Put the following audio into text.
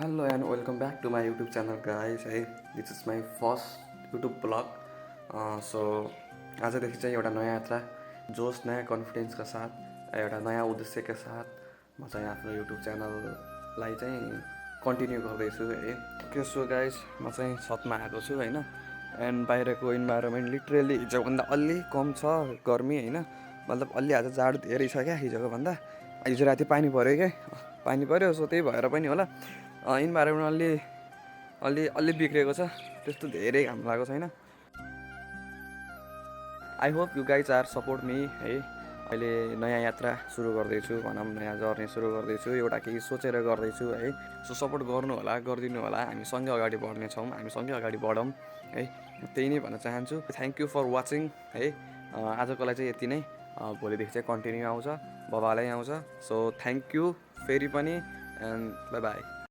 Hello and welcome back to my YouTube channel guys. Hey, this is my first YouTube vlog. So आजदेखि चाहिँ एउटा नयाँ यात्रा जोस नयाँ कन्फिडेन्सका साथ एउटा नयाँ उद्देश्यका साथ म चाहिँ आफ्नो युट्युब च्यानललाई चाहिँ कन्टिन्यू गर्दैछु है। ओके सो गाइस म चाहिँ छतमा आएको छु होइन एन्ड बाहिरको इन्भाइरोमेन्ट लिटरली हिजोभन्दा अलि कम छ गर्मी होइन मतलब अलि आज जाडो धेरै छ क्या हिजोको भन्दा। हिजो राति पानी पऱ्यो क्या पानी पऱ्यो सो त्यही भएर पनि होला इन्भाइरोमेन्ट अलि बिग्रेको छ त्यस्तो धेरै घाम लागेको छैन। I hope you guys are support me है। अहिले नयाँ यात्रा सुरु गर्दैछु भनौँ नयाँ जर्नी सुरु गर्दैछु एउटा केही सोचेर गर्दैछु है। सो सपोर्ट गर्नु होला गरिदिनु होला हामी सँगै अगाडि बढ्नेछौँ हामी सँगै अगाडि बढौँ है त्यही नै भन्न चाहन्छु। थ्याङ्क यू फर वाचिङ है। आजको लागि चाहिँ यति नै भोलिदेखि चाहिँ कन्टिन्यू आउँछ बबालै आउँछ। सो थ्याङ्क यू फेरि पनि एन्ड बाई बाई।